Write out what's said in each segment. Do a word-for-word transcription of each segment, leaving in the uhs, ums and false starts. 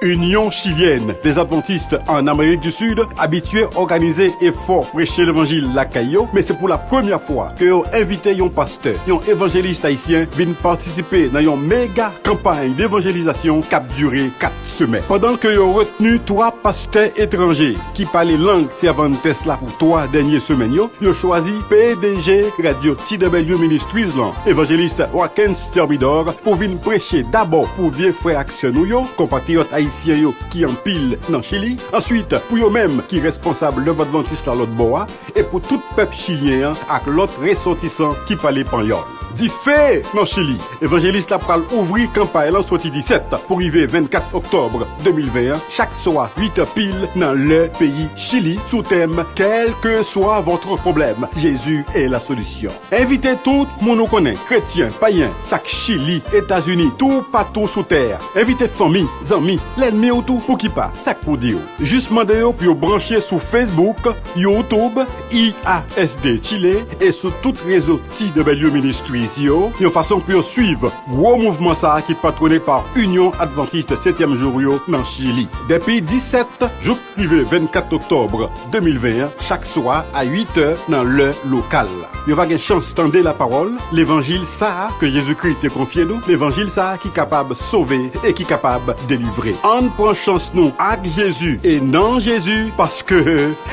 Inyon Chilyèn dè Advantis an Amerik di Sid abitye òganize efò preche levanjil lakay yo, men se pou la premyè fwa ke yo envite yon pastè, yon evanjelis ayisyen, vin patisipe nan yon mega kanpay devanjelizasyon k ap dire kat semèn. Pandan ke yo retni twa pastè etranje ki pale lang Sèvantès la pou twa dènye semèn yo, yo chwazi P D G Radyo T W Ministries lan, evanjelis Watkins Thermidor, pou vin preche dabò pou vye frè ak sè nou yo, konpatriyòt ayisyen yo ki anpil nan Chili, answit pou yo menm ki responsab Lèv Advantis la lòt bò a, e pou tout pèp chilyen an ak lòt resòtisan ki pale panyòl. Dife nan Chili! Evanjelis la pral ouvri kanpay lan soti disèt pou rive vennkat oktòb de mil ven an, chak swa uit è pil nan lè peyi Chili, sou tèm Quel que soit votre problème, Jésus est la solution. Envite tout moun ou konnen, kretyen, payen, sa k Chili, Etazini, toupatou sou tè a. Envite fanmi, zanmi, lènmi w tou, poukipa, sa k pou di w. Jis mande yo pou yo branche sou Facebook, YouTube, I A S D Chile e sou tout rezo T W Ministries yo, yon fason pou yo swiv gwo mouvman sa a ki patwone pa Inyon Advantis Setyèm Jou yo nan Chili. Depi disèt jouk rive vennkat oktòb de mil ven an, chak swa a uit è nan lè lokal la. Yo va gen chans tande lapawòl, levanjil sa a ke Jezikri te konfye nou, levanjil sa a ki kapab sove e ki kapab delivre. Ann pran chans nou ak Jezi e nan Jezi, paske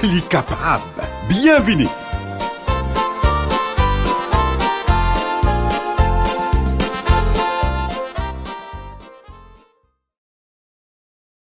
li kapab. Byenvini!